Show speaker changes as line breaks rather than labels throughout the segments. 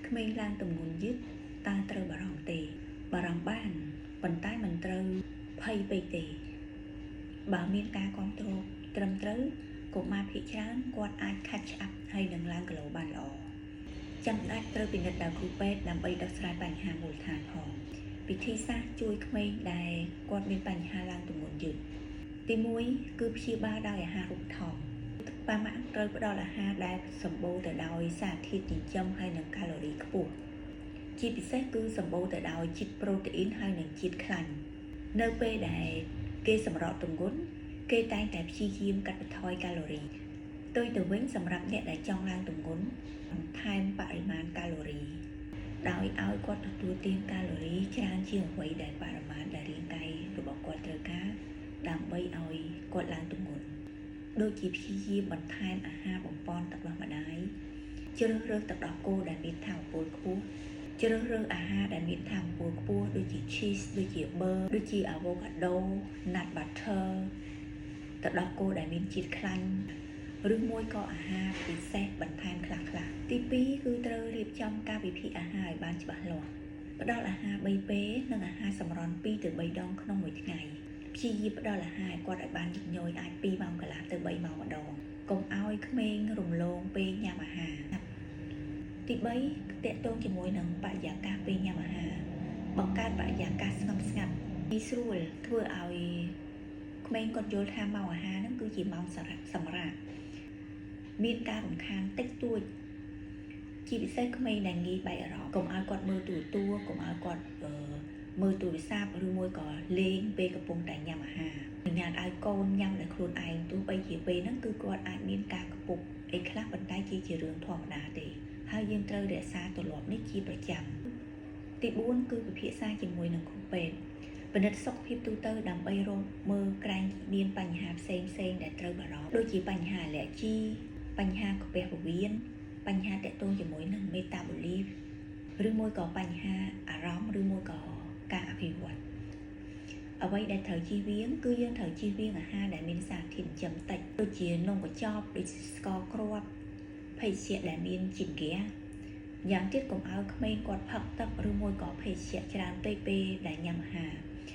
ក្មេងឡើងទម្ងន់យឺតតើត្រូវបារម្ភទេ បារម្ភបានប៉ុន្តែមិនត្រូវភ័យពេកទេ បើមានការគ្រប់គ្រងត្រឹមត្រូវកុមារភាគច្រើនគាត់អាច catch up ហើយនឹងឡើងគីឡូបានល្អចាំបាច់ត្រូវពិនិត្យដោយគ្រូពេទ្យដើម្បីដោះស្រាយបញ្ហាមូលដ្ឋានផងវិធីសាស្ត្រជួយក្មេងដែលគាត់មានបញ្ហាឡើងទម្ងន់យឺតទី1គឺព្យាបាលដោយអាហារូបត្ថម្ភប៉ាម៉ាក់ត្រូវផ្ដល់អាហារដែលសម្បូរទៅដោយសារធាតុចិញ្ចឹមហើយនិងកាឡូរីខ្ពស់ជាពិសេសគឺសម្បូរទៅដោយជាតិប្រូតេអ៊ីនហើយនិងជាតិខ្លាញ់នៅពេលដែលគេសម្រកទម្ងន់គេតែងតែព្យាយាមកាត់បន្ថយកាឡូរីផ្ទុយទៅវិញសម្រាប់អ្នកដែលចង់ឡើងទម្ងន់បន្ថែមបរិមាណកាឡូរី ដោយឲ្យគាត់ទទួលទានកាឡូរីច្រើនជាងអ្វីដែលបរិមាណដែលរាងកាយរបស់គាត់ត្រូវការដើម្បីឲ្យគាត់ឡើងទម្ងន់ដូចជាព្យាយាមបន្ថែមអាហារបំប៉នទឹកដោះម្ដាយជ្រើសរើសទឹកដោះគោដែលមានថាមពលខ្ពស់ជ្រើសរើសអាហារដែលមានថាមពលខ្ពស់ដូចជា cheese ដូចជា ប៊ឺ ដូចជា avocado, nut butter ទឹកដោះគោដែលមានជាតិខ្លាញ់ឬមួយក៏អាហារពិសេសបន្ថែមខ្លះៗទី2គឺត្រូវរៀបចំការវិភាគអាហារឲ្យបានច្បាស់លាស់ផ្ដល់អាហារ3ពេលនិងអាហារសម្រន់2ទៅ3ដងក្នុងមួយថ្ងៃព្យាយាមផ្ដល់អាហារឲ្យគាត់ឲ្យបានញឹកញយអាច2ម៉ោងកន្លះទៅ3ម៉ោងម្ដងកុំឲ្យក្មេងរំលងពេលញ៉ាំអាហារទី3ទាក់ទងជាមួយនឹងបរិយាកាសពេលញ៉ាំអាហារបង្កើតបរិយាកាសស្ងប់ស្ងាត់ងាយស្រួលធ្វើឲ្យក្មេងគាត់យល់ថាម៉ោងអាហារហ្នឹងគឺជាម៉ោងសម្រាប់មានការរំខានតិចតួចជាពិសេសក្មេងដែលងាយបែកអារម្មណ៍កុំឲ្យគាត់មើលទូរទស្សន៍កុំឲ្យគាត់មើលទូរស័ព្ទឬមួយក៏លេងពេលកំពុងតែញ៉ាំអាហារអនុញ្ញាតឲ្យកូនញ៉ាំដោយខ្លួនឯងទោះបីជាពេលហ្នឹងគឺគាត់អាចមានការកពុបអីខ្លះប៉ុន្តែជារឿងធម្មតាទេហើយយើងត្រូវរក្សាទម្លាប់នេះជាប្រចាំទី4គឺពិភាក្សាជាមួយនឹងគ្រូពេទ្យពិនិត្យសុខភាពទូទៅដើម្បីរកមើលក្រែងមានបញ្ហាផ្សេងផ្សេងដែលត្រូវបារម្ភដូចជាបញ្ហាអាឡែជីបញ្ហាក្រពះពោះវៀនបញ្ហាទាក់ទងជាមួយនឹងមេតាបូលីឬមួយក៏បញ្ហាអារម្មណ៍ឬមួយក៏ការអភិវឌ្ឍអ្វីដែលត្រូវជៀសវាងគឺយើងត្រូវជៀសវាងអាហារដែលមានសារធាតុចិញ្ចឹមតិចដូចជានំកញ្ចប់ដូចជាស្ករគ្រាប់ភេសជ្ជៈដែលមានជាតិហ្គាសយ៉ាងទៀតកុំឲ្យក្មេងគាត់ផឹកទឹកឬមួយក៏ភេសជ្ជៈច្រើនពេកពេលដែលញ៉ាំអាហារ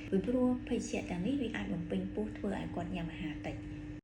ពីព្រោះភេសជ្ជៈទាំងនេះវាអាចបំពេញពោះធ្វើឲ្យគាត់ញ៉ាំអាហារតិច។